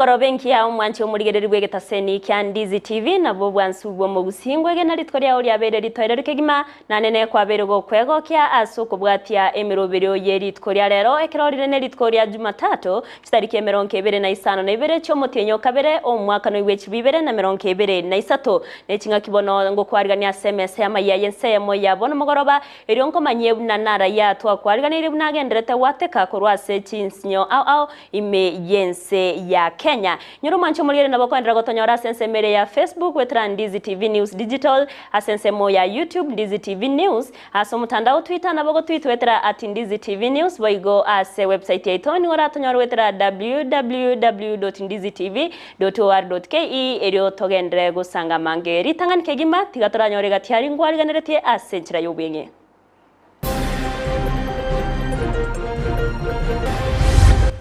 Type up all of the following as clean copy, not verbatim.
Emegoroba engiya omwanche omorigereri bw'egetaseni kia Ndizi TV nabwo obwansu bw'omogusii ngwegena rituko riao riabeire ritoereru kegima Nanene kwabeire gokwegokia ase okobwatia emeroberio ye rituko ria rero, ekero rire ne rituko ria Jumatato, chitariki emerongo ebere na isano na ibere chi'omotienyi o kabere, omwaka noigwe chilifu ibere na emerongo ebere na isato. Ne ching'aki bono ngokwarigania ase emesa y'amayia y'ensemo ya bono mogoroba, erio nkomanyie buna narayia twakwariganeirie buna agenderete gwateka korwa ase chinsinyo ao ao ime y'ense ya Kenya. Nyora omwanche omorigereria nabo okoenderera gotonyora ase ensemo ere ya Facebook goetera Ndizi TV News Digital, ase ensemo ya YouTube Ndizi TV News, ase omotandao Twitter nabo ogotwit goetera at Ndizi TV News, boigo ase website yaito nigo oratonyore goetera www.ndizitv.or.ke erio togenderere gosanga amange ritang'ani kegima tiga toranyore gati aria nkwariganeretie ase enchera y'obweng'e.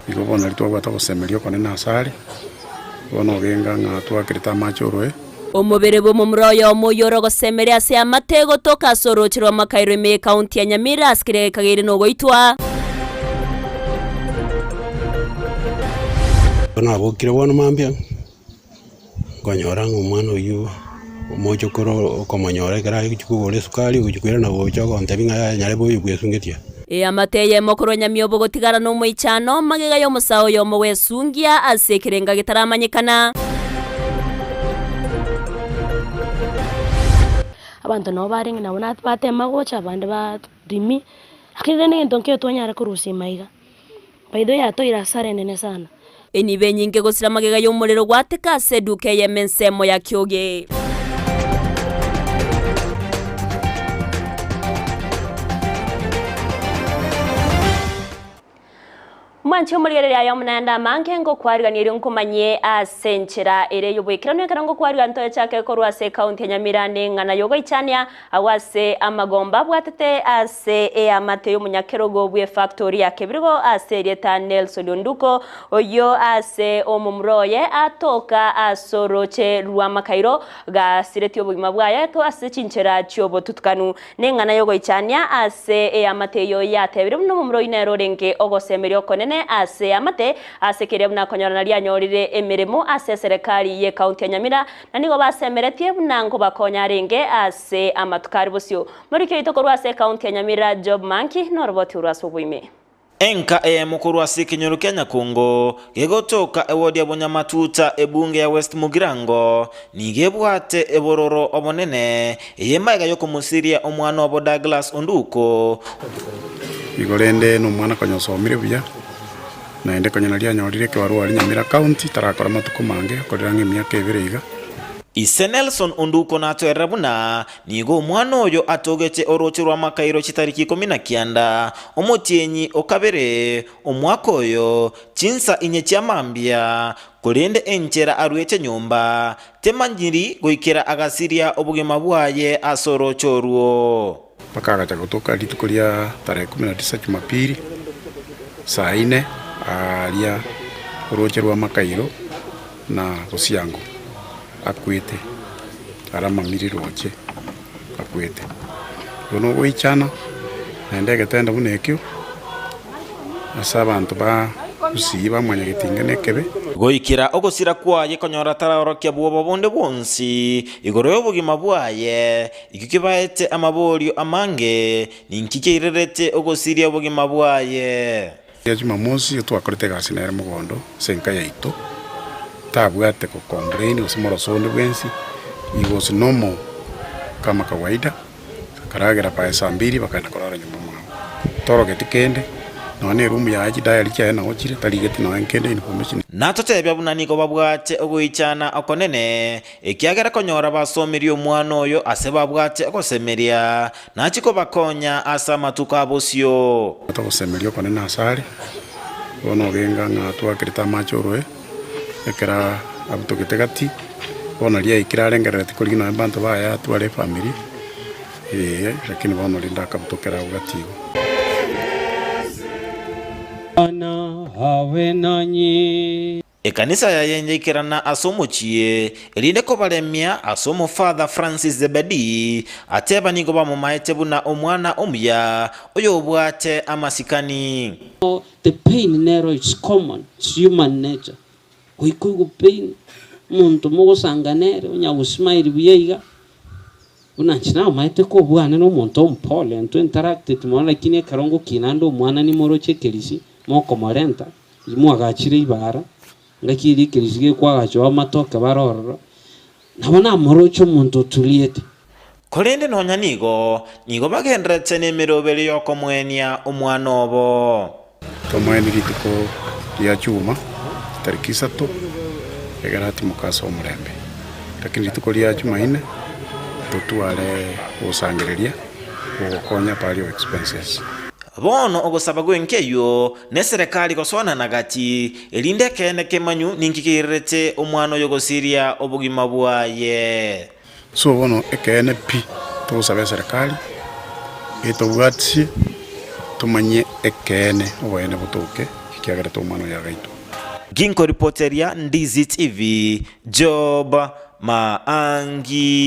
Igo bono aria twabwate ogosemeria okonene asare, bono ogenga ng'a twakerete amache oroe. Omobere bw'omomura oyomo oyio ore ogosemeria ase amate gotoka ase orooche rwa Makairo ime y'Ekaunti ya Nyamira ase keria gekageire nogoitwa. Nabokire bono mambia. Nkonyora ng'a omwana oyio omochokoro okomonyora ekero agochia kogora esukari ogochia koirana gocha ogontebia ng'a yaya nyarebe oyo bwesungetie. Eamate eyemo korwa nyamiobo gotigara nomoichano, magega y'omosae oyomo gwesungia ase ekerenga getaramanyekana. Abanto nabo barenge nabo batema gocha abande ba rimi, lakini rende egento nkeiyo twanyara korusia ime iga. By the way yatoeire hasara enene sana. Enibo enyinge gosira magega y'omorero gwateka ase eduka eyemo ensemo ya Kioge. Mwanche omorigereria aye omonende amange ngokwarigania erio nkomanyie ase enchera ere y'oboikeranu ekero ngokwarigania toyachake korwa ase ekaunti ya Nyamira neng'ana y'ogoichania Agwo ase amagomba abwatete ase eamate y'omonyakerogo bw'efactori ya Kebirigo ase erieta Nelson Onduko, oyio ase omomura oye atoka ase orooche rw'amakairo gasiretie obogima bwaye ase chinchera chi'obotutukanu. Neng'ana y'ogoichania ase eamate eyio yatebire buna omomura oyio nere orenge ogosemeria okonene ase eamate ase keria buna akonyora nario anyorire emeremo ase eserekari y'ecounty ya Nyamira Na nigo basemeretie buna nkobakonya arenge ase amatuko are bosio. Moriki oito korwa ase ekaunti ya Nyamira Job Manki noroboti orwo ase oboime. Enka eyemo korwa ase ekenyoro kia Nyakongo, gegotoka ewodi ya Bonyamatuta ebunge ya West Mugirango, nigo ebwate ebororo obonene, eye magega yokomosiria omwana obo Douglas Onduko, Igo rende nomwana konya osomire buya. Naende konya naria anyorire ekebarua aria Nyamira County, tarakora amatuko mange, akorire ang'e emiaka ebere iga. Ise Nelson Onduko natoerera buna nigo omwana oyo atogeche orooche rw'amakairo chitariki ikomi na kianda, omotienyi o kabere, omwaka oyo, chinsa inye chia mambia, korende enchera arueche nyomba temanyiri goikera agasiria obogima bwaye ase orooche orwo. Mpaka agacha gotoka rituko ria tarehe kumi na tisa Jumapili, saa ine aaria orooche rw'amakairo na Bosiango akwete, are amamiri rooche akwete. Igo nogoichana naende egetendo buna ekio ase abanto ba Gusii ba Mwanyagetinge nekebe. Goikera ogosira kwaye konyora taraorokia bwoba bonde bwonsi igoro y'obogima bwaye, Ekio kebaete amaborio amange, ninki kiairerete ogosiria obogima bwaye? Ria Jumamosi twakorete egasi nere mogondo ase enka yaito, tabwate go complain gose moroso onde bwensi, he was normal kama kawaida, akaragera by saa mbiri bakaenda korara nyomba mwabo. Torogeti kende, nonya na eroom yaye chidiary chiaye nabo chire, tarigeti nonya kende information. Natotebia buna nigo babwate ogoichana okonene, Ekiagera konyora basomirie omwana oyo ase babwate ogosemeria, nachie kobakonya ase amatuko a bosio. Togosemeria okonene asare, bono ogenga ng'a twakerete amache oroe, ekero abutogete gati, bono riaikire arengerereti korigia nonya abanto baye atware efamiri, ee, lakini bono rende akabutokera agwo gati igo. Bwana abe nanyi. Ekanisa yaye yaikerana ase omochie, erinde kobaremia ase Omofather Francis Zebedee, ateba nigo bamomaete buna omwana omuya, oyobwate amasikani. The pain nero it's common, it's human nature. Goika oigwe pain, omonto mogosanga nere onya go smile buya iga, buna inche namaete kobwane na omonto ompole intwe interacted mono lakini ekero ngokina ande omwana nimoroche ekerisi, mokomorenta, mwagachire ibara, ngaki eria ekerisi gekwagachwa amatoke bare ororo, nabo namoroche omonto otuliete. Korende nonya nigo, nigo bagendererete nemeroberi y'okomoenia omwana obo. Tomoeni rituko ria chuma tariki isato, egere atimoke ase omorembe. Lakini rituko ria chumaine totware ogosangereria gogokonya burial expenses. Bono ogosaba gw'enka eyio neserekari gosoanana gati, erinde ekeene kemanyu ninki keirerete omwana oyo gosiria obogima bwaye. So bono ekeene pi, togosaba eserekari etobwatisie tomanye ekeene oboene botoke ekiagera tomwana oyo agaitwa. Ginkoripoteria Ndizi TV, Job Maangi.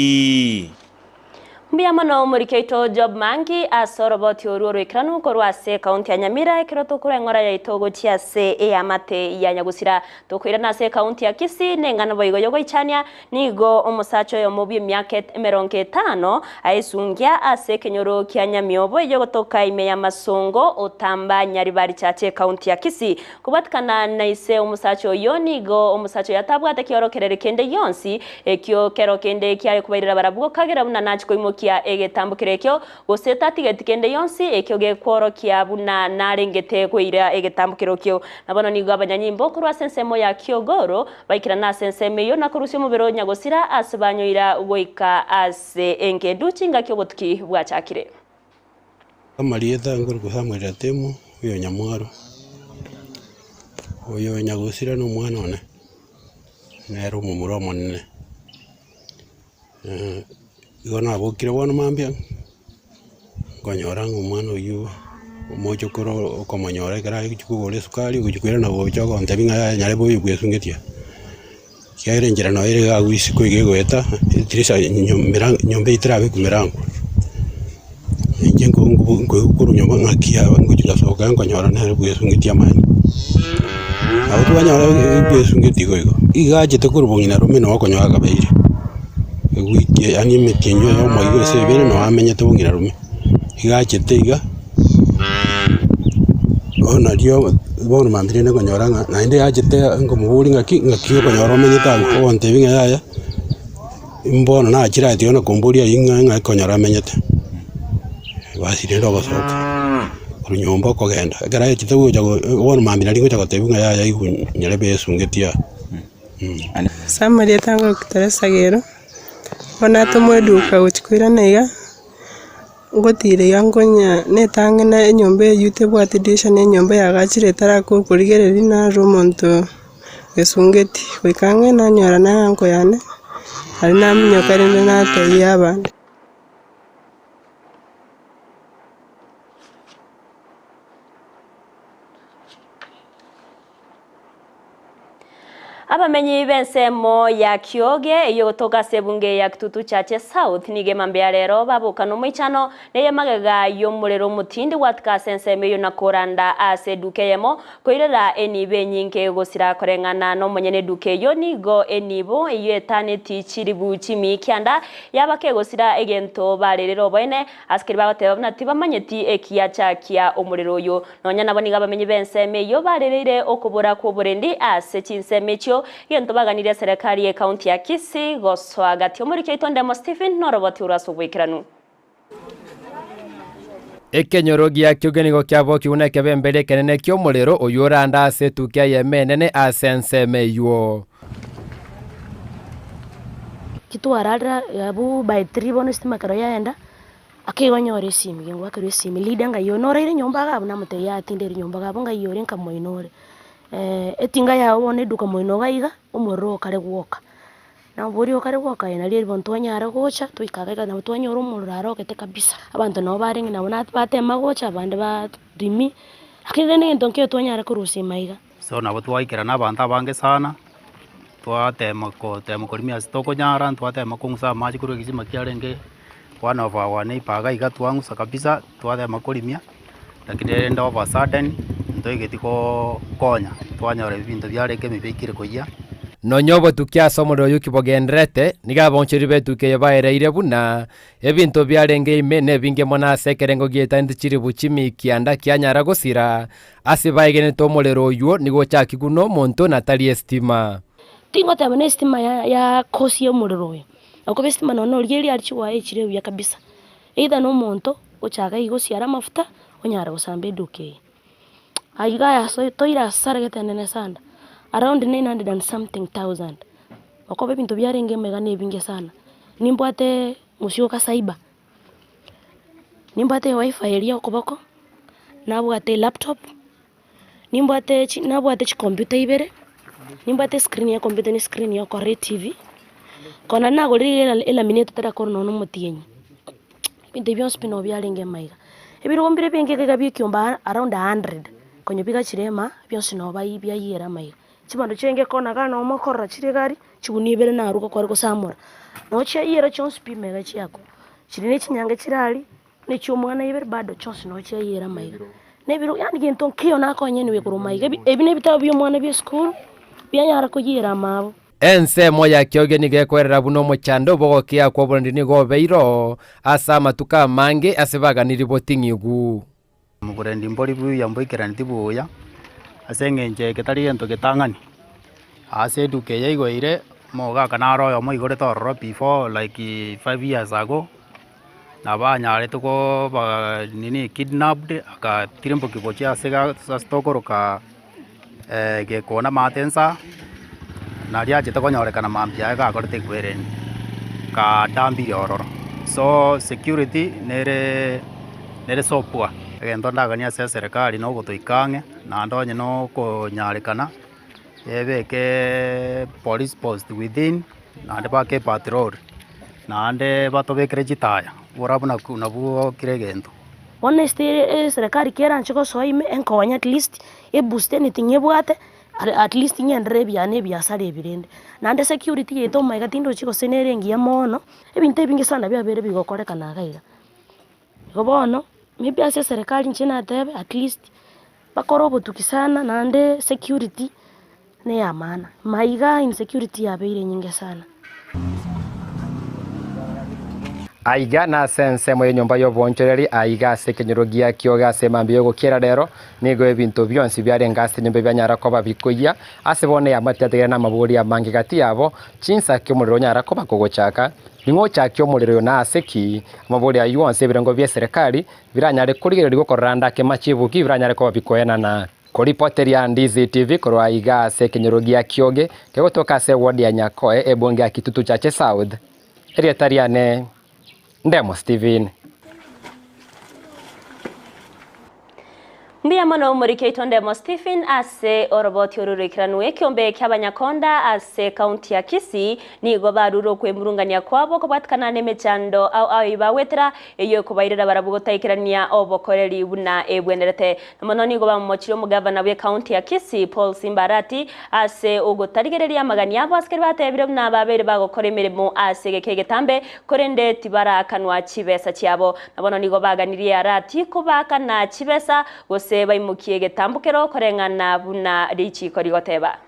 Mbuya mono omoriki oito Job Mangi ase oroboti orwo oroikeranu korwa ase ekaunti ya Nyamira ekero tokora eng'ora yaito gochia ase eamate ya Nyagusira. Tokoirana ase ekaunti ya Kisii neng'ana boigo yogoichania nigo omosacha oyomo bw'emiaka emerongo etano aesungia ase ekenyoro kia Nyamiobo eyio gotoka ime y'amasongo otamba Nyaribari Chache ekaunti ya Kisii. Kobwatikana na ise omosacha oyio nigo omosacha oyo atabwate kiorokererio kende gionsi, ekio kero kende kiare kobairera barabwo kagera buna nachia koimokia egetambokero ekio, gose tatigeti kende gionsi ekio gekworokia buna narengete koira egetambokero ekio. Na bono nigo abanyanyimbo korwa ase ensemo ya Kiogoro baikerana ase ensemo eyio na korusia omobere o nyagosira ase banyoira goika ase engendu chingaki obotuki bwachakire. Amarieta nkorokwa Samuel Atemo, oyo Nyamwaro, oyo Nyagosira na omwana one, nere omomura omonene. Igo nabokire bono mambia, nkonyora ng'a omwana oywo omochokoro okomonyora ekero agochia kogora esukari ogochia koirana gocha ogontebia ng'a yaya nyarebe oyo bwesungetie. Ekiagera enchera noyo ere iga agwo isiko iga egoeta, etirisha nyomba eywo terabekwa mirango. Inche nkoigwa korwa nyomba ng'aki aba ngochia gosoka nkonyora nere bwesungetie amaene. Nabo twanyora bwesungetie igo igo, iga achete korwa bong'ina rome noo okonyora akabeire, ewiki yaani emetienyi oyomo iga gose ebere noo amenyete bong'ina rome, iga achete iga. Bono nario bono mambia rende nkonyora ng'a naende yachete nkomoboria ng'aki ng'aki okonyora omenyete abwo, ogontebia ng'a yaya, mbono nachire aye tiga nakomboria aywo ng'a ng'aki okonyora amenyete. Basi rende ogosoka korwa nyomba okogenda, ekero aechete gocha go bono mambia nario ngocha gotebiwa ng'a yaya igo nyarebe esungetie aa. Ase amarieta ngoruka Teresa Gero, bono natomwa eduka gochia koirana iga. Ngotiira iga nkonya netang'ana enyomba eyio tebwati dirisha na enyomba yagachire etarakwa korigereria narora omonto gesungeti, goika ang'e nanyora na uncle yane, aria naminyoka rende natebia abande. Abamenyi b'ensemo ya Kioge eyio gotoka ase ebunge ya Kitutu Chache South nigo emambia ya rero baboka nomoichano neye magega y'omorero omotindi gwatuka ase ensemo eyio na koranda ase eduka eyemo koirera enibo enyinge gosira koreng'ana nomonyene eduka eyio nigo enibo eyio etaneti chiribu chimi kianda yaba kegosira egento barerere oboene ase keria bagoteba buna tibamanyeti ekiachakia omorero oyo Nonya nabo nigo abamenyi b'ensemo eyio barereire okobora kw'oborendi ase chinsemo echio, gento baganirie eserekari y'ecounty ya Kisii gosoa gati. Omoriki oito Ndemo Stephen noroboti orwo ase oboikeranu. Ekenyoro giakio nigo kiabokigwe nekebemberi ekenene ki'omorero oyio orande ase etukia eyemo enene ase ensemo eyio. Kitwararera abwo by three bono estima ekero yaenda. Akegonyora esimi, kengoakerwa esimi, leader ng'ai ore noraire nyomba iga abwo namotebia yaya tinderi nyomba iga abwo ng'ai ore nkamoina ore. Etinga yago bono eduka moino iga iga, omorero okare gwoka. Namoboria okare gwoka aye nario bono twanyara gocha twaika iga iga nabo twanyora omorero arogete kabisa. Abanto nabo barenge nabo batema gocha abande barimi, lakini rende egento nkeiyo twanyara korusia ime aiga. So nabo twaikerana abanto abange sana, twatema kotema korimia ase tokonyara, twatema kong'usa amache korwa egesima kiarenge one of our neighbour iga iga twang'usa kabisa, twatema korimia, lakini rende of a sudden ntoigeti kookonya, twanyora ebinto biarenge ebibe bikire koyia. Nonya obotuki ase omorero oyio kibogendererete, nigo abaonchoreri b'etuki eye baereire buna ebinto biarenge ime nebinge mono ase ekerengo gi'etalenti chilifu chimikianda kianyara gosira, ase baegenete omorero oyio nigo ochakigwe nomonto na tari esitima. Tingoteba na esitima ya ya kosia omorero oyo, okoba esitima nonya noria eria aria chiwaya echire buya kabisa, either na omonto ochaka iga osiare amafuta onyare gosamba eduka eye. Aiga ase toire asara gete enene sana, around 900 and something thousand, okoba ebinto biarenge ime iga na ebinge sana, nimbwate mosioka cyber, nimbwate ewifi eria ya okoboko, nabwate elaptop, nimbwate chi nabwate chicomputer ibere, nimbwate escreen ya ecomputer na escreen ya okorora etv, kona nagorire elaminator tarakora nonye na omotienyi. Ebinto ebi bionsi pi nabo biarenge amaiga. Ebirogo mbire ebinge iga iga bia ekiombe around a hundred, konya bigachire ema, bionsi nabo bai biayire amaiga. Chibando chiaenge kona iga nomo okorora chire iga aria, chigunia ibere narwo gokora gosamora. Nabo chiayire chionsi pi amaiga chiakwa. Chiria na chinyange chire aria, na echia omwana ibere bado chionsi nabo chiayire amaiga. Na ebirogo yaani gento nkeiyo nakonye korwa maiga, ebi ebi na ebitabu bia omwana bia esukuru, bianyara koyiera amabo. Ensemo ya kioge nigo ekwerera buna omochando bw'ogokia kw'oborendi nigo obeire oo ase amatuko amange ase baganiri boting'igu. Oborendi mbori buya mboikeraneti buya, ase eng'encho eke tari gento getang'ani. Ase eduka eye igoeire, omogaka naro oyomo oigorete ororo before like five years ago, nabo anyarete koba nini kidnapped agatirimbokia gochia ase iga ase tokoroka gekona maate nsa, naria achete konyorekana mambia aye gakorete ekwereni, kadambire ororo. So security nere nere so poor. Egento ndaganie ase eserekari na ogotoika ang'e, naende onye na okonyarekana, ebeke police post within, naende bake epatrol, naende batobekere chitaya, borabu nabwo kera egento. Bono ase eserekari keranche gosoa ime enkonye at least eboost anything ebwate at least ng'enderere ebiane ebiasara ebi rende. Naende security yaito omaiga tindochi gose nere engiya mono, ebinto ebinge sana biabeire bigokorekana iga iga. Igo bono, maybe ase eserekari inche natebe at least bakore obotuki sana naende security neya maana. Maiga insecurity yabeire enyinge sana. Aiga nase ensemo y'enyomba y'oboonchoreri, aiga ase ekenyoro gia kioge ase emambia y'ogokiera rero, nigo ebinto bionsi biarenge ase enyomba bianyara koba bikoyia. Ase bono eamate yatigare namabori amange gati yabo, chinsa ki omorero onyara koba kogochaka? Ning'o ochakia omorero oyo na ase ki? Amabori ayio onsi ebirengo bi'eserekari biranyare korigereria gokorora ande ake machibu ki biranyare koba bikoenana. Koripoteria Ndizi TV korwa aiga ase ekenyoro gia Kioge, kegotoka ase eward ya Nyakoe, ebunge ya Kitutu Chache South. Erieta riane Ndemo Stephen. Mbuya mono omoriki oito Ndemo Stephen ase oroboti oru roikeranu ekiombe kiabanyakonda ase county ya Kisii nigo barure okwemurungania kwabo kobwatikana nemechando ao ao eyio bagwetera eyio ekobairera barabwo gotaikerania obokoreri buna ebwenerete Na mono nigo bamomochirie omogavana bw'ecounty ya Kisii, Paul Simba Arati, ase ogotarigereria amagani abo ase keria batebire buna babeire bagokora emeremo ase egeka egetambe, korende tibaraakanwa chibesa chiabo. Na bono nigo baganirie Arati kobaakana chibesa, gose baimokie egetambokero koreng'ana buna richiiko rigoteba.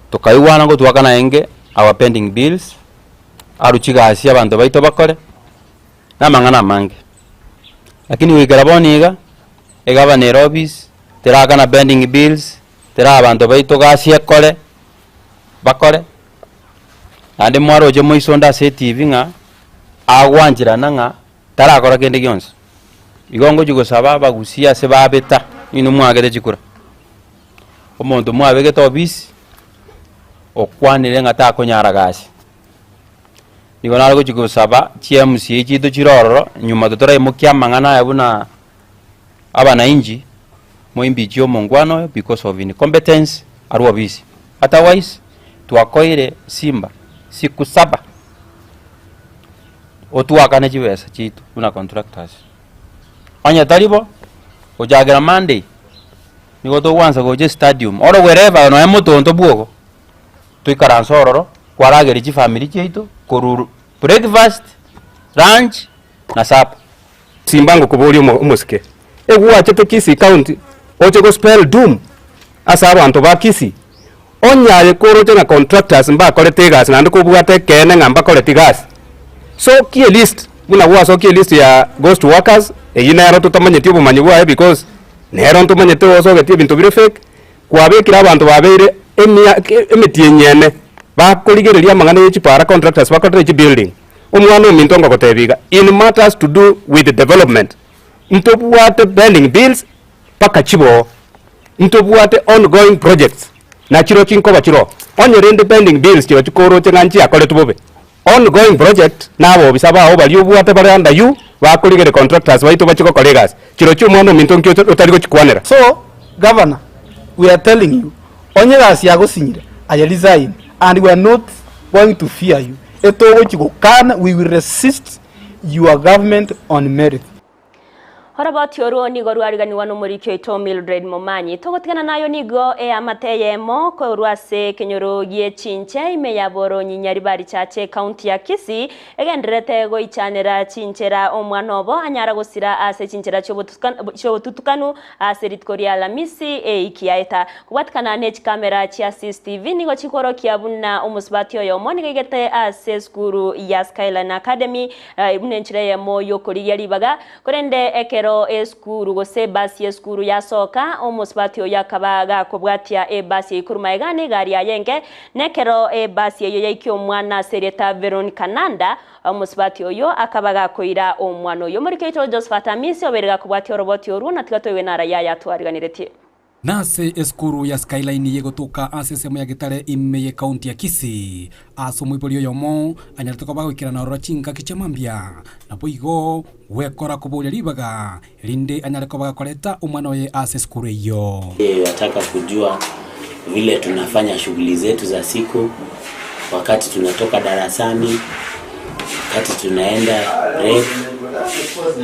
Tokaigwana ngotwakana enge our pending bills, arwe chigasi abanto baito bakore, na amang'ana amange. Lakini goikera bono iga, egavana ere office, terakana pending bills, tera abanto baito gasi ekore, bakore, naende mwaroche moisonde ase etv ng'a, agwancherana ng'a tarakora kende gionsi. Igo ngochia gosaba abagusia ase babeta, inwe mwagete chikura. Omonto mwabegete ofisi, okwanire ng'a takonyara gasi. Nigo nare gochia gosaba chi MCA chiaito chire ororo, nyuma totoraimokia amang'ana aya buna abanainchi, moimbichie omongwana oyo because of incompetence arwe ofisi. Otherwise, twakoire simba siku saba, otwakane chibesa chiaito buna contractors. Onye tari bo, gochakera Monday, Nigo togwansa gocha estadium, oro wherever nonya motonto bwogo, toikaranse ororo, kwarageria chifamiri chiaito korwa breakfast, lunch na supper. Simba ngokoboria omo omosike, egwachete Kisii county oche go spell doom ase abanto ba Kisii? Onye aye koroche ng'a contractors mbakorete egasi naende kobwate ekeene ng'a mbakoreti gasi, sokia elist buna gwasokia elist ya ghost workers, eyio nero totamanyeti obomanyi bwaye because nero ntomanyete osogetie ebinto bire fake, kwabekire abanto babeire emia emetienyi ene bakorigereria amang'ana ye chipara contractors bakorete chibuilding. Omwana ominto ngogotebia iga, in matters to do with development, ntobwate pending bills mpaka chiboo, ntobwate ongoing projects na chirochio nkoba chiroo. Onye rende pending bills chirochio koroche ng'a nchiakoretwe bobe, ongoing project na abobisa bao baria obwate bare under you bakorigereria contractors baito bachie gokora egasi, chirochio omwana ominto nki otari gochikwanera. So governor we are telling you onye egasi yagosinyire aye resign and we are not going to fear you etogochi gokana we will resist your government on merit. Oroboti orwo nigo rwariganigwa nomoriki oito Mildred Momanyi. Togotigana nayo nigo eamate eyemo korwa ase ekenyoro gie chinche ime ya Boronyi Nyaribari Chache ekaunti ya Kisii egendererete goichanera chinchera omwana obo anyara gosira ase chinchera chiobotutukanu ase rituko ria Alamisi eiki yaeta. Kobwatikana ne chikamera chia CCTV nigo chikworokia buna omosubati oyomo nigo aigete ase esukuru ya Skyline Academy buna enchera eyemo yokorigia ribaga Korende ekero esukuru gose ebasi y'esukuru yasoka, omosubati oyio akaba gakobwatia ebasi eyio korwa magega negari yaye enke, na ekero ebasi eyio yaikia omwana ase erieta Veronica Nanda, omosubati oyio akaba gakoira omwana oyio. Omoriki oito Josephat Amisi obeire gakobwatia oroboti orwo, na tiga toigwe nara yaye atwariganeretie. Nase esukuru ya Skyline yegotoka ase ensemo ya Getare ime ye county ya Kisii, ase omoibori oyomo anyarete koba agoikerana ororo chingaki chia mambia, naboigo gwekora koboria ribaga erinde anyare koba gakoreta omwana oye ase esukuru eyio. Yataka kujua vile tunafanya shughuli zetu za siku, wakati tunatoka darasani, wakati tunaenda break.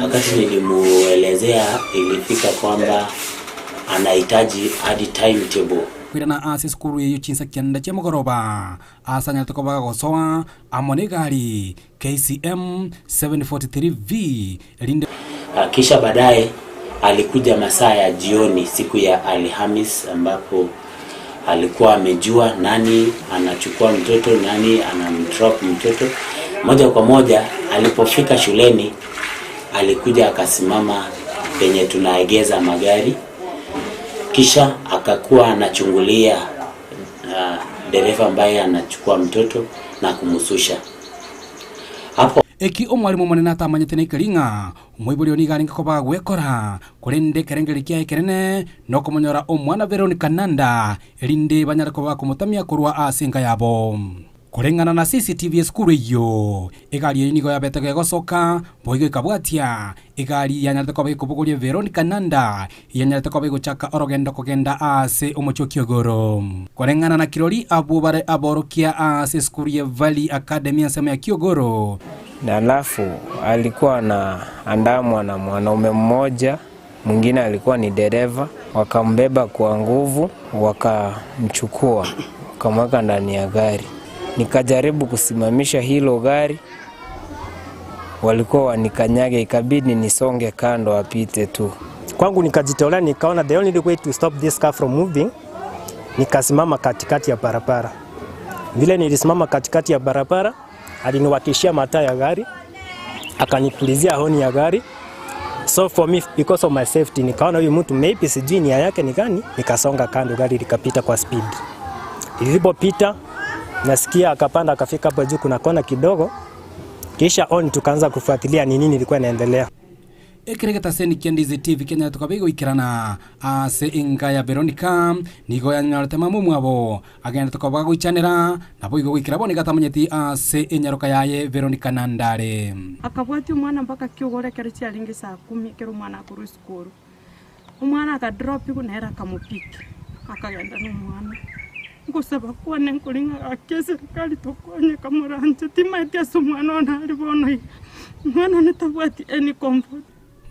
Wakati nilimuelezea ilifika kwamba anahitaji hadi timetable. Koirana ase esukuru eyio chinsa kianda chia mogoroba, ase anyarete koba gagosoa amo negari KCM 743V erinde. Kisha baadaye alikuja masaa ya jioni siku ya Alhamis ambapo alikuwa amejua nani anachukua mtoto, nani anamdrop mtoto. Moja kwa moja alipofika shuleni alikuja akasimama penye tunaegeza magari, kisha akakuwa anachungulia dereva ambaye anachukua mtoto na kumshusha hapo. Eki omwalimu omonene atamanyete naikari ng'a omoibori oyo nigo arenge koba gwekora, korende ekerengererio kiaye ekenene nokomonyora omwana Veronica Nanda, erinde banyare koba bakomotamia korwa ase enka yabo. Koreng'ana na CCTV esukuru eyio, egari eyio nigo yabete gegosoka, boigo ekabwatia egari yanyarete koba ekobogoria Veronica Nanda, eyanyarete koba egochaka orogendo kogenda ase omochie o Kiogoro. Koreng'ana na kirori abwo bare aborokia ase esukuru ya Valley Academy ensemo ya Kiogoro. Na alafu alikuwa anaandamwa na mwanaume mmoja, mwingine alikuwa ni dereva, wakambeba kwa nguvu, wakamchukua, wakamweka ndani ya gari. Nikajaribu kusimamisha hilo gari, walikuwa wanikanyage, ikabidi nisonge kando apite tu. Kwangu nikajitolea, nikaona the only way to stop this car from moving, nikasimama katikati ya barabara. Vile nilisimama katikati ya barabara, aliniwakishia mataa ya gari, akanipulizia honi ya gari. So for me, because of my safety, nikaona huyu mtu maybe sijui nia yake ni gani, nikasonga kando, gari likapita kwa speed. Lilipopita nasikia akapanda akafika hapo juu, kuna kona kidogo, kisha on tukaanza kufuatilia ni nini ilikuwa inaendelea. Ekere getaseni kia Ndizi TV Kenya tokabe goikerana ase enka ya Veronica nigo yanyorete mama omwabo agende tokoba goichanera nabo igo goikera bono iga ase enyaroka yaye Veronica Nandare. Akabwatia omwana mpaka kiogoro ekero chiarenge saa kumi ekero omwana akorwa esukuru. Omwana akadrop igo nere akamopika akagenda na omwana. Ngosaba kwane nkori ng'a gaki eserikali tokonye kamoranche timaeti ase omwana one are bono iga. Omwana one tabwati any comfort.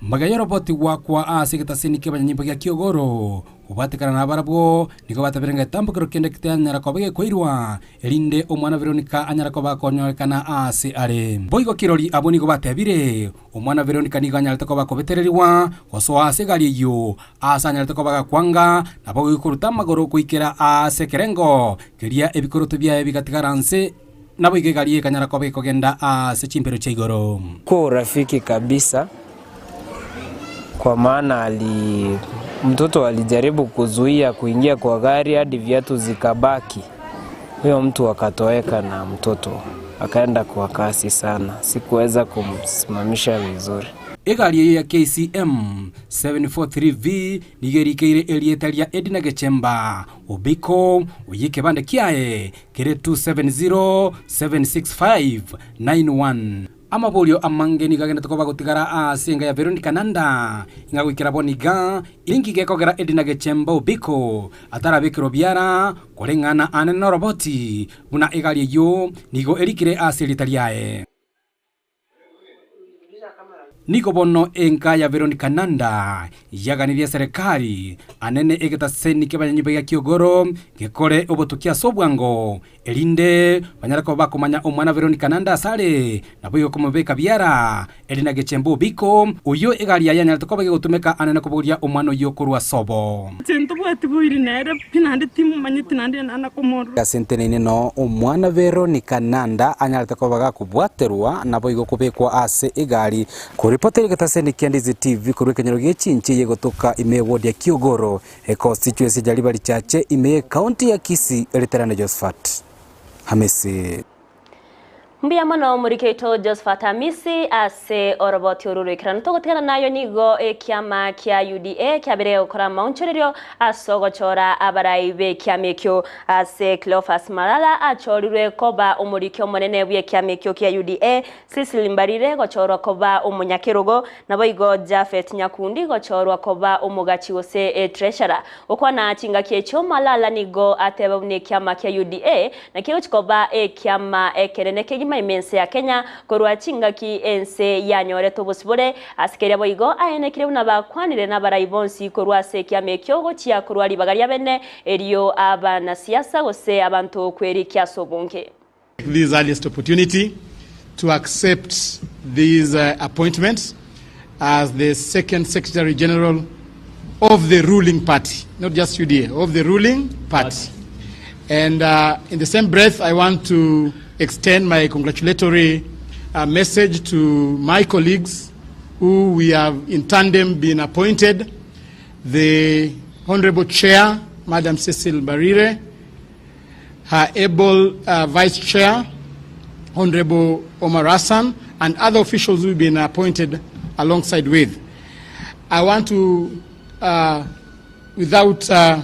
Magega y'oroboti gwakwa ase egetaseni ki'abanyanyimbo gia Kiogoro, Gobwatekana nabarabwo, nigo batabire ng'a egetambokero kende tianyara koba gekoirwa, erinde omwana Veronika anyare koba akonyorekana aase are. Boigo kirori abwo nigo batebire, Omwana Veronika nigo anyarete koba akobetererigwa gosoa ase egari eyio, aase anyarete koba agakwanga, nabo koruta amagoro goikera aase ekerengo keria ebikoroto biaye bigatigara nse, naboigo egari ekanyara koba ekogenda aase chimbero chia igoro. Kwa urafiki kabisa kwa maana ali mtoto alijaribu kuzuia kuingia kwa gari hadi viatu zikabaki, huyo mtu akatoweka na mtoto akaenda kwa kasi sana, sikuweza kumsimamisha vizuri. Egari eyio ya KCM 743V nigo erikeire erieta ria Edna Gechemba Obiko, oyio ekebande kiaye kere 27076591. Amaborio amange nigo agenderete koba gotigara aase enga ya Veronica Nanda, ing'a goikera bono iga, inki gekogera Edna Gechemba Obiko atarabekerwa biara koreng'ana aane noroboti buna egari eyio nigo erikire ase erieta riaye. Nigo bono enka ya Veronica Nanda yaganirie eserekari anene egetaseni ki'abanyanyimbo gia Kiogoro gekore obotuki ase obwango, erinde banyare koba bakomanya omwana Veronica Nanda asare, naboigo komobeka biara ere na gechemba Obiko, oyio egari yaye yanyarete koba gegotumeka anene kobogoria omwana oyio korwa sobo. Inche ntobwati boiri nere pi, naende timomanyeti, naende nana komorora. Ase nteneine noo omwana Veronica Nanda anyarete koba gakobwaterwa naboigo kobekwa ase egari. Koripotera egetaseni kia Ndizi TV korwa ekenyoro gie chinche eye gotoka ime eward ya Kiogoro, econstituency ya Jariba Richache ime ye county ya Kisii Eriterane Josephat Hamisi. Mbuya mono omoriki oito Josephat Amisi ase oroboti oru roikeranu. Togotigana nayo nigo ekiama kia UDA kiabire gokora amaonchorerio ase ogochora abarai b'ekiama ekio. Ase Cleophas Malala achorirwe koba omoriki omonene bw'ekiama ekio kia UDA, Cecily Mbarire gochorwa koba omonyakerogo, naboigo Japhet Nyakundi gochorwa koba omogachi gose treasurer. Gokwana chingaki echio Malala nigo ateba buna ekiama kia UDA nakio egochi koba ekiama ekenene kegima ime ense ya Kenya korwa chingaki ense yanyorete obosibore ase keria boigo aenekire buna bakwanire nabarai bonsi korwa ase ekiama ekio gochia korwa ribaga riabene erio abanasiasa gose abanto kwerikia ase obonge. This earliest opportunity to accept these uh, appointments as the second Secretary General of the ruling party, not just UDA, of the ruling party. And uh, in the same breath, I want to extend my congratulatory uh, message to my colleagues who we have in tandem been appointed, the Honorable Chair, Madam Cecil Barire, her able uh, Vice Chair, Honorable Omar Hassan, and other officials who have been appointed alongside with. I want to, uh, without uh,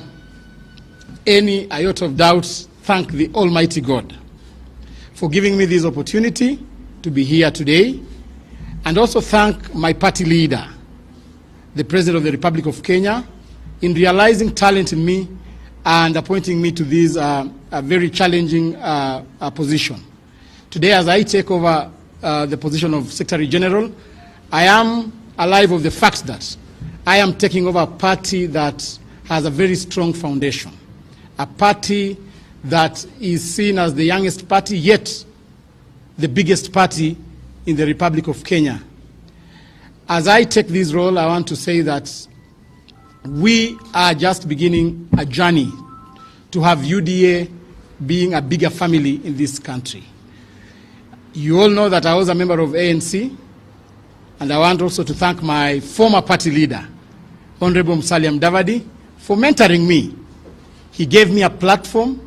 any iota of doubt, thank the Almighty God for giving me this opportunity to be here today, and also thank my party leader, the President of the Republic of Kenya, in realizing talent in me and appointing me to this uh, very challenging uh, uh, position. Today, as I take over uh, the position of Secretary General, I am alive of the fact that I am taking over a party that has a very strong foundation, a party that is seen as the youngest party, yet the biggest party in the Republic of Kenya. As I take this role, I want to say that we are just beginning a journey to have UDA being a bigger family in this country. You all know that I was a member of ANC, and I want also to thank my former party leader, Honorable Musalia Mudavadi, for mentoring me. He gave me a platform,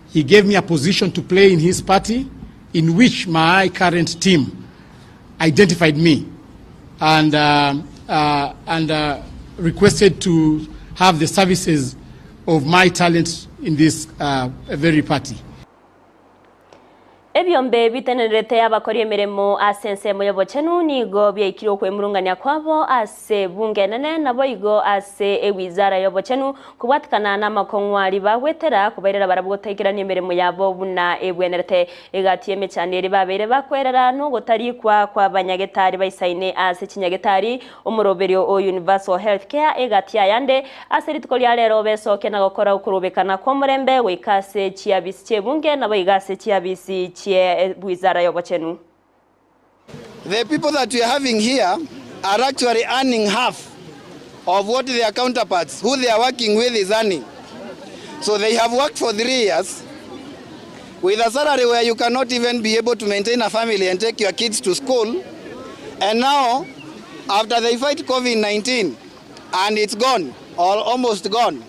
he gave me a position to play in his party, in which my current team identified me and, uh, uh, and uh, requested to have the services of my talent in this uh, very party. Ebiombe bitenenerete abakori emeremo ase ensemo y'obochenu nigo biaikire okwemurungania kwabo ase ebunge enene naboigo ase ewizara y'obochenu kobwatikana namakong'u aria bagwetera kobairera barabwo gotaikerania emeremo yabo buna ebwenerete. Egati y'emechando eria babeire bakwerera nogotarikwa kw'abanyagetari baisaine ase chinyagetari Omoroberio o Universal Health Care egati ayande ase rituko ria rero besoke na gokora okorobekana kw'omorembe goika ase chiabisi chi'ebunge naboigo ase chiabisi chie wizara y'obochenu. The people that we are having here are actually earning half of what their counterparts who they are working with is earning. So they have worked for 3 years with a salary where you cannot even be able to maintain a family and take your kids to school. And now, after they fight COVID-19 and it's gone or almost gone,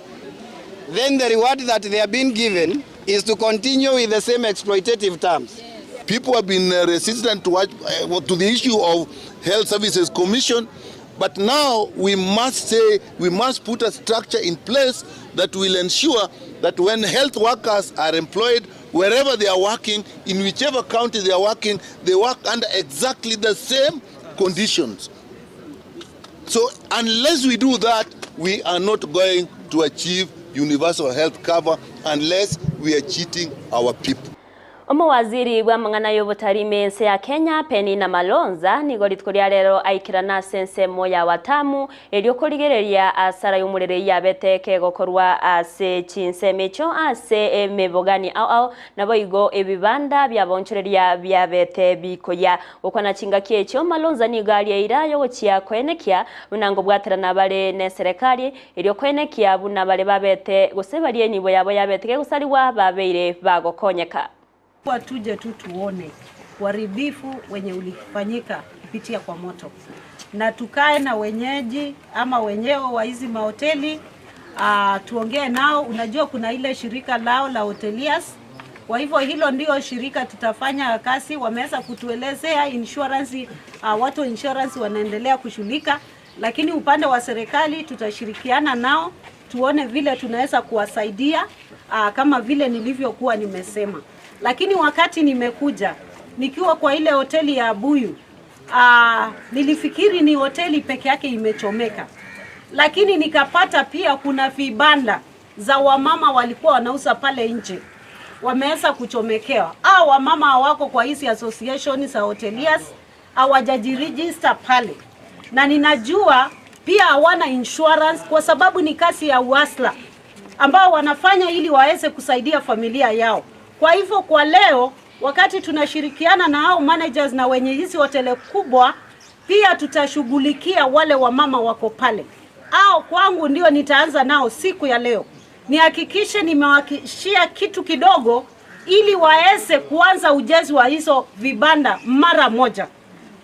then the reward that they are being given is to continue with the same exploitative terms. People have been resistant to the issue of Health Services Commission, but now we must say we must put a structure in place that will ensure that when health workers are employed, wherever they are working, in whichever county they are working, they work under exactly the same conditions. So unless we do that, we are not going to achieve universal health cover unless we are cheating our people. Omowaziri bw'amang'ana y'obotarii ime y'ense ya Kenya, Penina Malonza, nigo rituko ria rero aikerana ase ensemo ya Watamu erio korigereria asara y'omorero eyio yabete kegokorwa ase chinsemo echio ase emebogani ao ao naboigo ebibanda biabaonchoreria biabete bikoyia. Gokwana chingaki echio, Malonza nigo aria eira y'ogochia koenekia buna ngobwaterana bare neserekari erio koenekia buna baria babete gose baria enibo yabo yabete kegosarigwa babeire bagokonyeka. Tuje tu tuone uharibifu wenye ulifanyika kupitia kwa moto, na tukae na wenyeji ama wenyewe wa hizi mahoteli tuongee nao. Unajua kuna ile shirika lao la hoteliers, kwa hivyo hilo ndio shirika tutafanya kazi. Wameweza kutuelezea insurance, watu wa insurance wanaendelea kushughulika, lakini upande wa serikali tutashirikiana nao tuone vile tunaweza kuwasaidia kama vile nilivyokuwa nimesema. Lakini wakati nimekuja nikiwa kwa ile hoteli ya Abuyu, nilifikiri ni hoteli peke yake imechomeka, lakini nikapata pia kuna vibanda za wamama walikuwa wanauza pale nje wameweza kuchomekewa. Hao wamama hawako kwa hizi association za hoteliers, hawajajiregister pale, na ninajua pia hawana insurance kwa sababu ni kazi ya uhasla ambao wanafanya ili waweze kusaidia familia yao. Kwa hivyo kwa leo wakati tunashirikiana na hao managers na wenye hizi hoteli kubwa, pia tutashughulikia wale wamama wako pale. Hao kwangu ndio nitaanza nao siku ya leo, nihakikishe nimewahakikishia kitu kidogo ili waweze kuanza ujenzi wa hizo vibanda mara moja.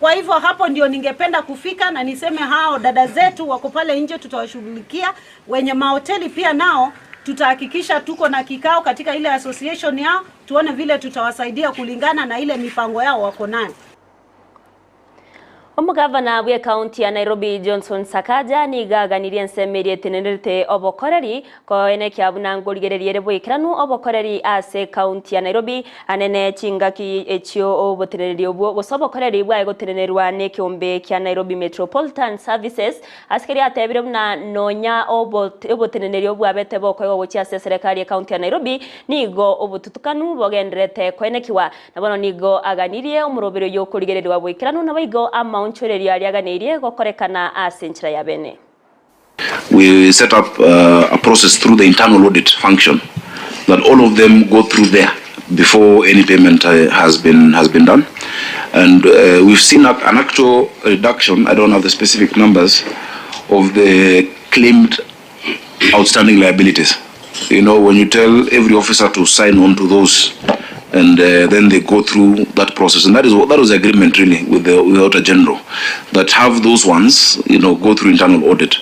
Kwa hivyo hapo ndio ningependa kufika na niseme hao dada zetu wako pale nje tutawashughulikia. Wenye mahoteli pia nao tutahakikisha tuko na kikao katika ile association yao, tuone vile tutawasaidia kulingana na ile mipango yao wako nayo. Omogavana bwe county ya Nairobi Johnson Sakaja nigaganirie ensemo eria etenenerete obokoreri koenekia buna ngorigereria ere boikeranu obokoreri ase county ya Nairobi anene chingaki echio oboteneneria obwo gose obokoreri bwaye gotenenerwa na ekeombe kia Nairobi Metropolitan Services ase keria atebire buna nonya oboteneneria obwabete bokoegwa gochia ase eserekari ya county ya Nairobi nigo obotutukanu bogenderete koenekiwa na bono nigo aganirie omoroberi oyo okorigereriwa boikeranu naboigo amaonchorerio aria aganeirie gokorekana ase enchera ya bene. We set up a process through the internal audit function that all of them go through there before any payment has been done, and we've seen an actual reduction. I don't have the specific numbers of the claimed outstanding liabilities. When you tell every officer to sign on to those, and then they go through that process, and that was the agreement really with the Auditor General, that have those ones go through internal audit.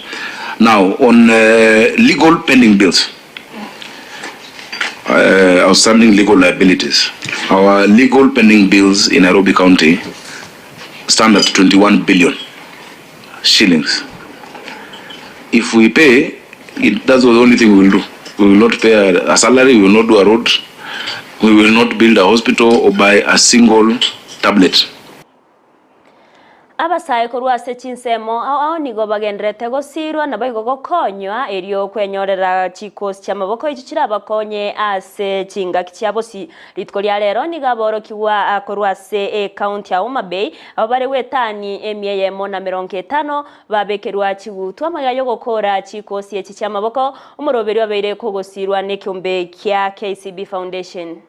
Now on legal pending bills, outstanding legal liabilities, our legal pending bills in Nairobi County stand at 21 billion shillings. If we pay, that's the only thing we will do. We will not pay a salary, we will not do a road, We will not build a hospital or buy a single tablet. Abasae korwa ase chinsemo ao ao nigo bagendererete gosiirwa naboigo gokonywa, erio kwenyorera chikosi chi'amaboko echio chirabakonye ase chingaki chia bosio. Rituko ria rero nigo aborokigwa korwa ase ecounty ya Homa Bay, abwo bare gwetani emia eyemo na merongo etano, babekerwa chigutwa amagega y'ogokora chikosi echi chi'amaboko, omoroberio obeire kogosiirwa nekeombe kia KCB Foundation.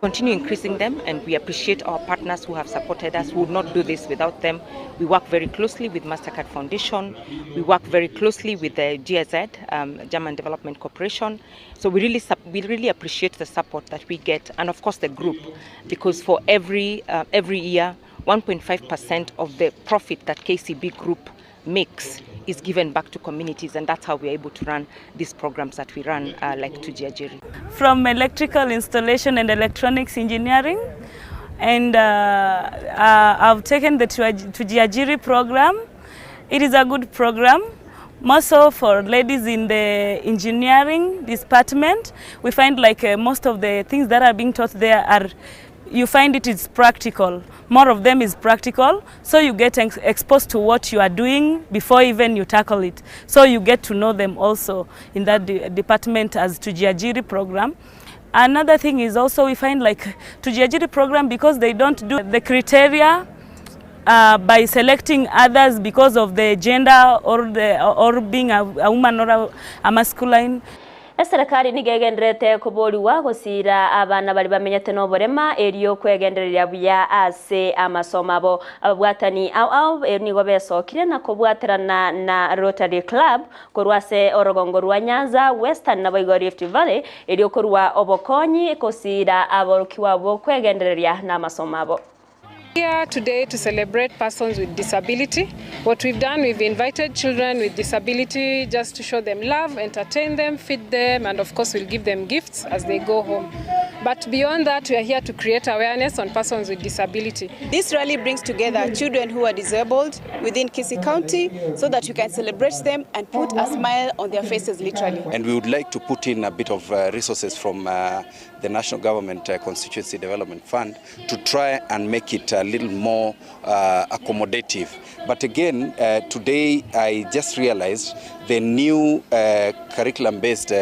Continue increasing them and we appreciate our partners who have supported us. We would not do this without them. We work very closely with Mastercard Foundation. We work very closely with the GIZ, um, German Development Corporation. So we really, we really appreciate the support that we get and of course the group because for every, uh, every year 1.5% of the profit that KCB Group makes is given back to communities and that's how we're able to run these programs that we run uh, like Tujiajiri. From electrical installation and electronics engineering and uh, uh, I've taken the Tujiajiri program. It is a good program more so for ladies in the engineering department. We find like uh, most of the things that are being taught there are you find it is practical. More of them is practical, so you get ex exposed to what you are doing before even you tackle it. So you get to know them also in that de department as Tujiajiri program. Another thing is also we find like Tujiajiri program because they don't do the criteria uh, by selecting others because of the gender or, the, or being a, a woman or a, a masculine. Eserekari nigo egendererete koboriwa gosira abana bari bamenyete n'oborema erio kwegendereria buya ase amasomo abo. Ababwatani ao ao nigo besokire na kobwaterana na Rotary Club korwa ase orogongo rwa Nyanza, Western naboigo Rift Valley erio korwa obokonyi kosira aborokiwa abo kwegendereria na amasomo abo. Here today to celebrate persons with disability. What we've done, we've invited children with disability just to show them love, entertain them, feed them, and of course we'll give them gifts as they go home. But beyond that, we are here to create awareness on persons with disability. This rally brings together children who are disabled within Kisii County so that we can celebrate them and put a smile on their faces literally. And we would like to put in a bit of resources from the National Government Constituency Development Fund to try and make it a little more accommodative. But again, today I just realized the new curriculum-based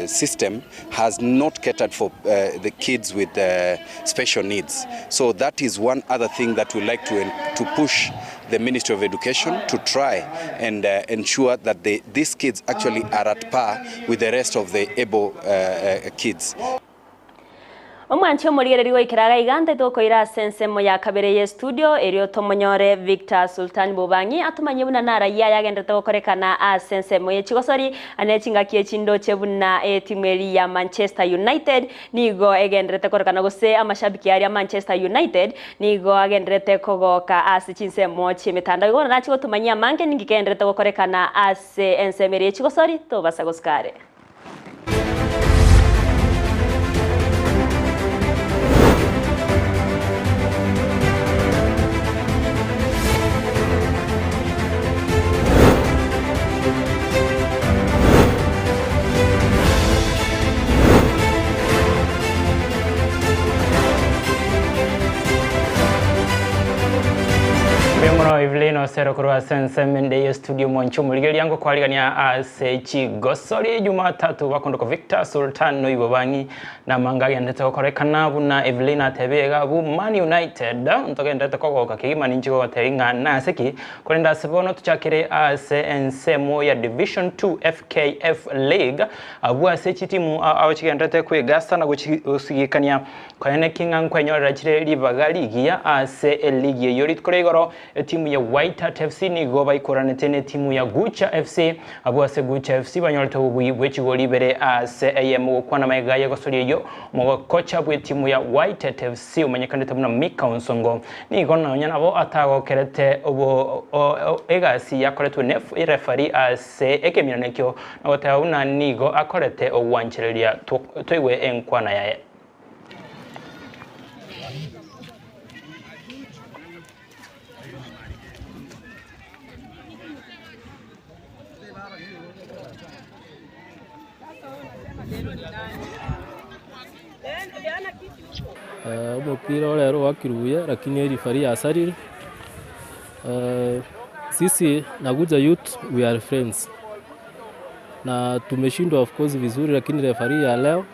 system has not catered for the kids with special needs. So that is one other thing that we like to push the Ministry of Education to try and ensure that these kids actually are at par with the rest of the able kids. Omwanchi omorigereri goikera iga iganda tokoira ase ensemo ya kabere ye studio erio tomonyore Victor Sultan Bobangi atumanye buna naraiya yagenderete gokorekana ase ensemo ye chigosori ane chingaki echindoche buna etimu eri ya Manchester United nigo egenderete korekana gose amashabiki aria Manchester United nigo agenderete kogoka ase chinsemo chiemitandao igo nachi gotumanyia mange ningi kenderete gokorekana ase ensemo eri ye chigosori tobasa gosikare. Evelyn Osero korwa sensemende ye studio mwancho muligeli yango kwaligania ase chigosori Jumatatu bakondoko Victor Sultan no ibobangi na manga ndete gokorekana buna Evelyn atebega bu Man United ntogende kogoka kigima ninchiko gotenga naseki korenda sebono tuchakire ase ensemo ya Division 2 FKF League abu ase chitimu awo chigendete kwegasa na gusigikania kwenene kinga nkwenyorera chire libaga ligia ase eligi yo ritkore igoro timu ya White Hat FC nigo baikoranete ne timu ya Gucha FC abo ase Gucha FC banyorete obui bw'echigori ibere ase eyemo gokwana maega ya gosoria eyo mogokocha bwe timu ya White Hat FC omenyekanete buna Mika Onsongo nigo nonya nabo atagokerete obo egasi yakoretwe ne refari ase ekemirano ekio nagoteba buna nigo akorete ogwanchereria toigwe enkwana yaye. Omopira orero oakirwe buya lakini erifari yasarire. Sisi na Gucha Youth we are friends na tumeshindwa of course vizuri, lakini referee ya leo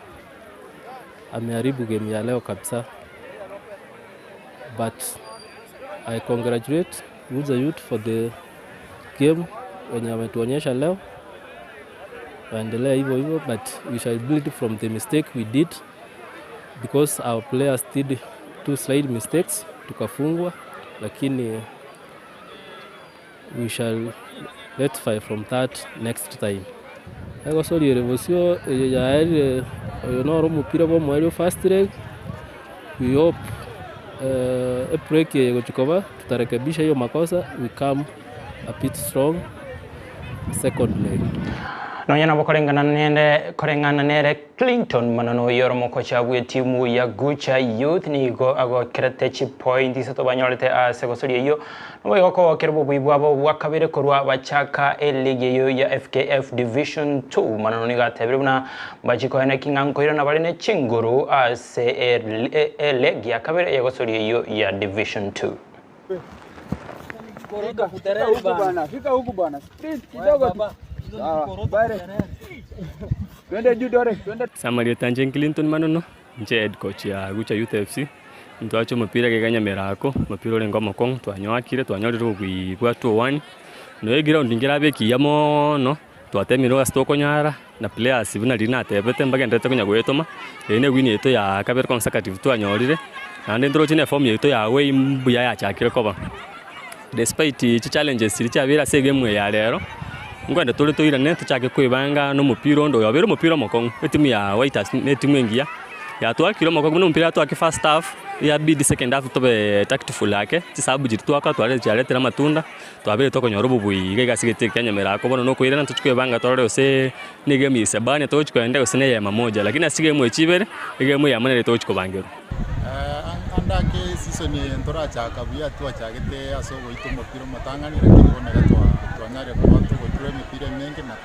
ameharibu game ya leo kabisa, but I congratulate Gucha Youth for the game wenye wametuonyesha leo. Waendelee hivyo hivyo, but we shall build from the mistake we did because our players did two slight mistakes tukafungwa, lakini we shall rectify from that next time. Egosori ere bosio eye yaerire oyo noro omopira bwa omoerio first leg, we hope ebreak eye egochi koba tutarekebisha hiyo makosa we come a bit strong second leg. Nonya nabo koreng'ana nere koreng'ana nere Clinton Manono oyoro omokocha bw'etimu ya Gucha Youth nigo agokerete chipoint isato banyorete ase gosoria eyio nabo igo kogokera obobui bwabo bwa kabere korwa bachaka eligi eyio ya FKF Division 2. Manono nigo atebire buna mbachi koeneki ng'a nkoirana bare ne chinguru ase elegi ya kabere ya gosoria eyio ya Division 2. Fika huku bana, fika huku bana. Sprint kidogo tu. Sawa. Bare. Twende juu Dore, twende. Samaria Nche Clinton Manono, nche head coach ya Gucha Youth FC. Ntwache omopira gega Nyamerako, omopira orenge omokong'u twanyoakire twanyorire obobui bwa 2-1. Noe eground nkerabe ekiya mono, twatemire ase tokonyara na players buna riria natebete mbagenderete konya goetoma, eye na ewin yaito ya kabere consecutive twanyorire, naende ntoroche na eform yaito ya away mbuya yachakire koba. Despite chichallenges chiria chiabeire ase egame eye ya rero, nkwenda tore toirane tochake kwebanga na omopira onde oyo obeire omopira omokong'u, etimu ya Whiters na etimu engiya, yatwakire omokong'u buna omopira yatwaki first half, yabidi second half tobe tactful ake, chisabu chiria twakora tware chiaretire amatunda, twabeire tokonyora obobui iga iga ase egeti eke kia Nyamerako bono nokoirana tochie kwebanga torore gose na egame ya Isebania togochia koenda gose na eyemo moja, lakini ase chigame echi ibere, egame eyemo nere togochia kobangerwa. Ande ake eseason eye ntorachaka buya twachagete ase ogoita omopira omotang'ani lakini bono iga twanyarire koba togotura emepira emenge na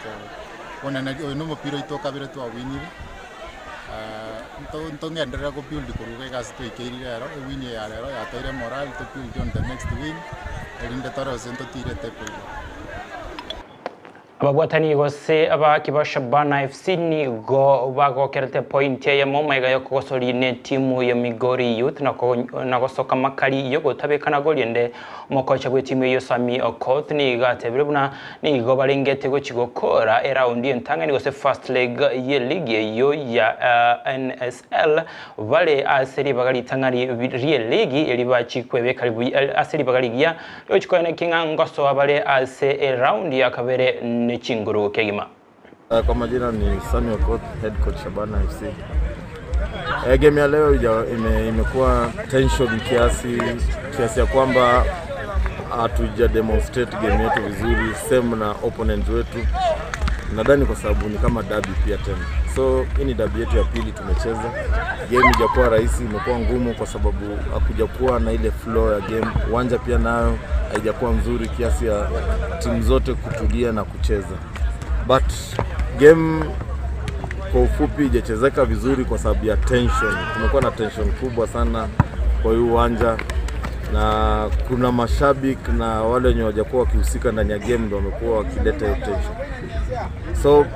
bono nari oyo na omopira oito okabere twawinire ntong'enderera go build korwa iga egasi twaikeire rero, ewin eye ya rero yatoeire morale to build on the next win erinde tore gose ntotire table igoro. Ababwatani gose abaaki ba Shabana FC nigo bagokerete pointi eyemo magega y'okogosoria n'etimu ya Migori Youth na gosoka makari y'ogotabekana gori ende. Omokocha bw'etimu eyio Sammy Okoth nigo atebire buna nigo barengete gochia gokora eraundi entang'ani gose first leg y'eligi eyio ya NSL bare ase ribaga ritang'ani ri'eligi eri bachie kwebeka ase ribaga rigiya Tochi koenekia ng'a ngosoa bare ase eraundi ya kabere ne chinguru kegima. Kwa majina ni Samuel Okoth, head coach Shabana FC. Eh, game ya leo ime, imekuwa tension kiasi kiasi ya kwamba hatuja demonstrate game yetu vizuri, same na opponent wetu. Nadhani kwa sababu ni kama derby pia tena. So hii ni derby yetu ya pili tumecheza. Game ijakuwa rahisi, imekuwa ngumu kwa sababu hakujakuwa na ile flow ya game. Uwanja pia nayo haijakuwa nzuri kiasi ya timu zote kutulia na kucheza, but game kwa ufupi ijachezeka vizuri kwa sababu ya tension. Kumekuwa na tension kubwa sana kwa hii uwanja na kuna mashabiki na wale wenye hawajakuwa wakihusika ndani ya game ndio wamekuwa wakileta hiyo tension. So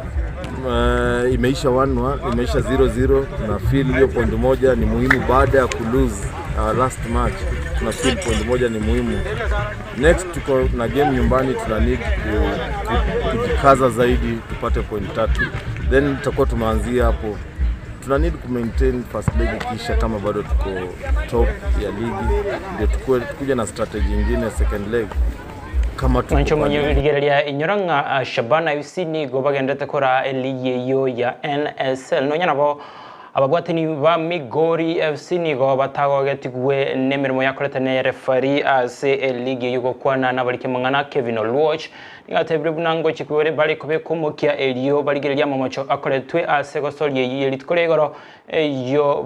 imeisha 1-1, imeisha 0-0. Tuna feel hiyo point moja ni muhimu baada ya ku lose our last match. Tuna feel point moja ni muhimu. Next tuko na game nyumbani, tuna need kujikaza zaidi tupate point tatu, then tutakuwa tumeanzia hapo. Tuna need ku maintain first leg kisha kama bado tuko top ya ligi, ndio tukue kuja na strategy nyingine second leg kama tuko Mwancho pale. monye rigereria inyora ng'a Shabana FC nigo bagenderete kora eligi eyio ya NSL nonya nabo ababwatani ba Migori FC nigo batagogetigwe n'emeremo yakorete ne referee ase eligi eyio gokwana nabariki amang'ana Kevin Oluoch nigo atebire buna ngochi kwere bare kobeka omokia erio barigereria amamocho akoretwe ase gosoria eyio ye rituko ria igoro eyio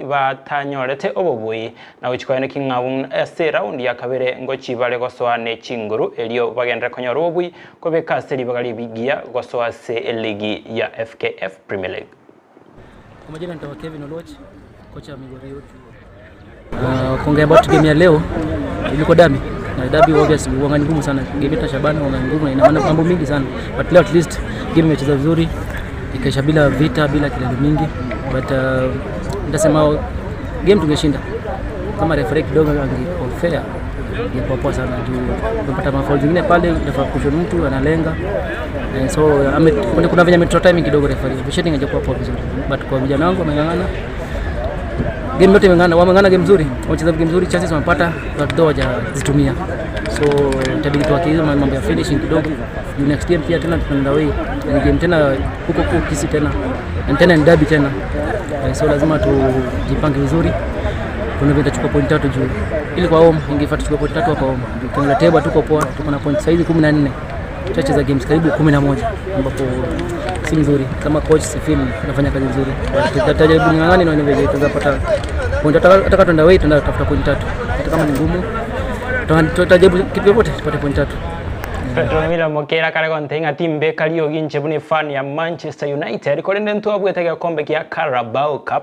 batanyorete obobui na gochia koeneki ng'a buna ase eraundi ya kabere ngochia bare gosoa ne chinguru erio bagenderere konyora obobui kobeka ase ribaga rigiya gosoa ase eligi ya FKF Premier League. Kwa majina nitawa Kevin Oluoch, kocha wa Migori Youth. Kuongea about game ya leo ilikuwa dabi na dabi obviously huwa ni ngumu sana. Game yetu ya Shabana huwa ni ngumu na ina maana mambo mingi sana, but leo at least game imecheza vizuri ikaisha bila vita, bila kelele mingi, but nitasema game tungeshinda kama referee kidogo angekuwa fair, ingekuwa poa sana juu tumepata mafaul zingine pale, inafaa kushon mtu analenga. So kuna venye ametoa timing kidogo referee, officiating haijakuwa poa vizuri, but kwa vijana wangu wameng'ang'ana game yote imeng'ana, wameng'ana game nzuri, wamecheza game nzuri, chances wamepata but though hawajazitumia, so itabidi tuwakize mambo ya finishing kidogo juu next game pia tena tunaenda away, ni game tena huko huko Kisii tena na tena ni derby tena, so lazima tujipange vizuri. Kuna vile tutachukua point 3 juu ili kwa home ingefaa tuchukue point 3 hapa home. Ukiangalia table tuko poa, tuko na point saizi 14, tutacheza games karibu 11 ambapo si nzuri. Kama coach si feel nafanya kazi nzuri, tutajaribu ng'ang'ani na vile tutapata point, hata kama tuenda away tunaenda kutafuta point 3, hata kama ni ngumu tutajaribu kivyovyote tupate point 3. Petro Mila mokera kare gonte ng'a timbe Kariogi inche buna efan ya Manchester United korende ntwabwete gekombe kia Carabao Cup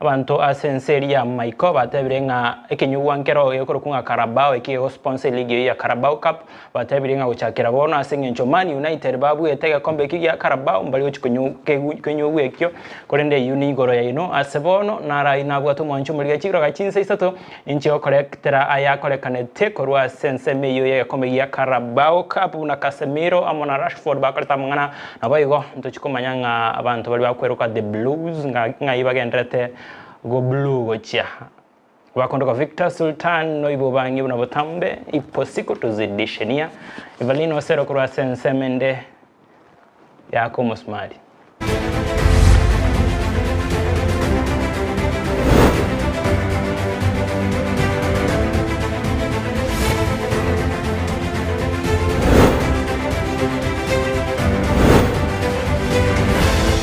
abanto ase ense eria ya Maiko batebire ng'a ekenyugwa nkero gekorokwa ng'a Carabao eki gegosponsor eligi eyio ya Carabao Cup batebire ng'a gochakera bono ase eng'encho Man United babwete egekombe ekio gia Carabao mbari gochi konyu kenyugwa ekio korende eyio nigoro yaino ase bono naro nabwate omwancho omorigia chiroga chinsa isato Inche okoretera ayakorekanete korwa ase ensemo eyio y'egekombe gia Carabao Cup buna Casemiro amo na Rashford bakorete amang'ana. Naboigo ntochie komanya ng'a abanto baria bakweroka The Blues ng'ai bagendererete go blue gochia. Bakondoka Victor Sultan noibo bang'e buna botambe ipo siku tuzidishenia. Evelyn Osero korwa ase ensemo ende yaka omosumari.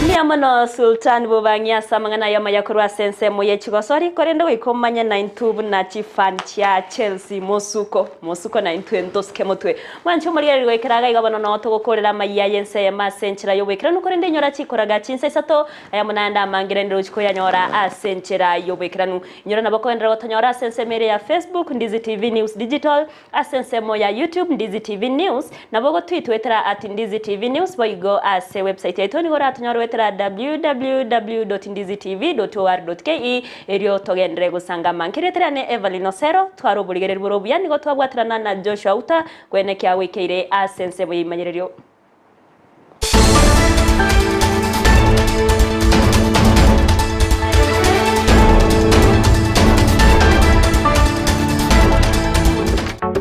Mbuya mono Sultan Bobang'i ase amang'ana aye amaya korwa ase ensemo ye chigosori, korende goika omanye naintwe buna chifan chia Chelsea mosuko mosuko naintwe ntosike motwe. Mwanche omorigereria goikera iga iga bono noo togokoorera amayia y'ense eyemo ase enchera y'oboikeranu, korende inyora chikoraga chinsa isato, ayamo naende amange rende rochie koyanyora ase enchera y'oboikeranu. Inyora nabo kogenderera gotonyora ase ensemo ere ya Facebook, Ndizi TV News Digital, ase ensemo ya YouTube, Ndizi TV News, nabo ogotwitwetera at Ndizi TV News, boigo ase website yaito nigo oratonyore goetera www.ndizitv.or.ke Erio togenderere gosanga amankeri etari ane Evelyn Osero, tware oborigereria bore obuya nigo twabwaterana na Joshua Uta, kwenekia goikeire ase ensemo y'eimanyererio.